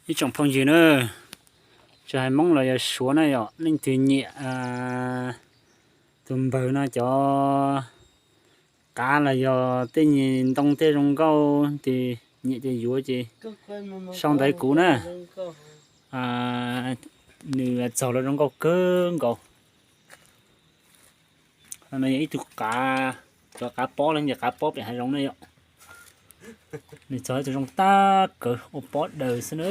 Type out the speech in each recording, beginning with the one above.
Ib tsoom phooj ywg na, tsis hais Hmoob los yog Suav na yom, leej twg nyiam tus npawg no cov qav los yog tej ntoo tej zoo nkauj, twg nyiam ces yuav ces sau ntawv kuv na. Nws txaug los zoo nkauj kawg nkaus. No yog ib tug qav, cov qav pob los yog qav pob pem hav zoov na yom. Nws txaug ib tug zoo tag kawg ua pob daws xwb na.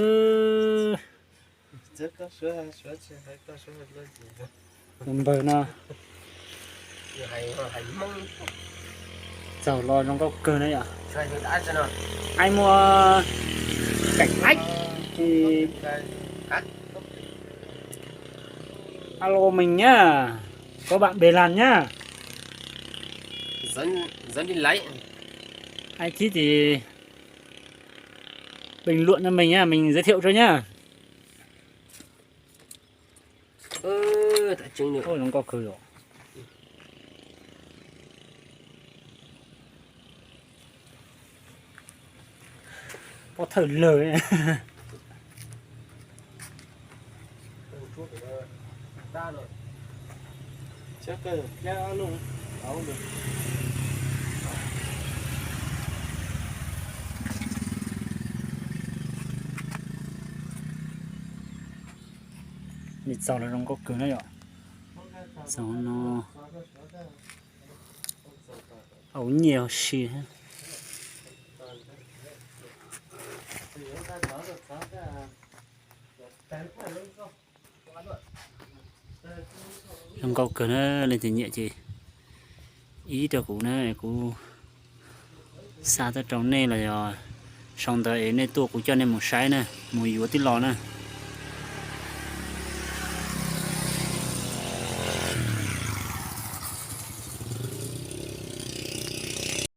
Tus npawg no txaug los zoo nkauj kawg na yom. Ai muaj keem laib. Alo Mees nhá, có bạn Bê Lan nhá. Ai thib thì bình luận cho mình nhá, mình giới thiệu cho nhá. Oj, zoo nkauj kawg yom. Pob thawj lawg. Nws txaug los zoo nkauj kawg na yom. Txaug no, au nyiaj si. Zoo nkauj kawg na, leej twg nyiam ces ib rau kuv na, kuv xa tuaj rau nej los yog sau ntawv es nej tuaj kuv coj nej mus saib na, mus yuav tib lo na.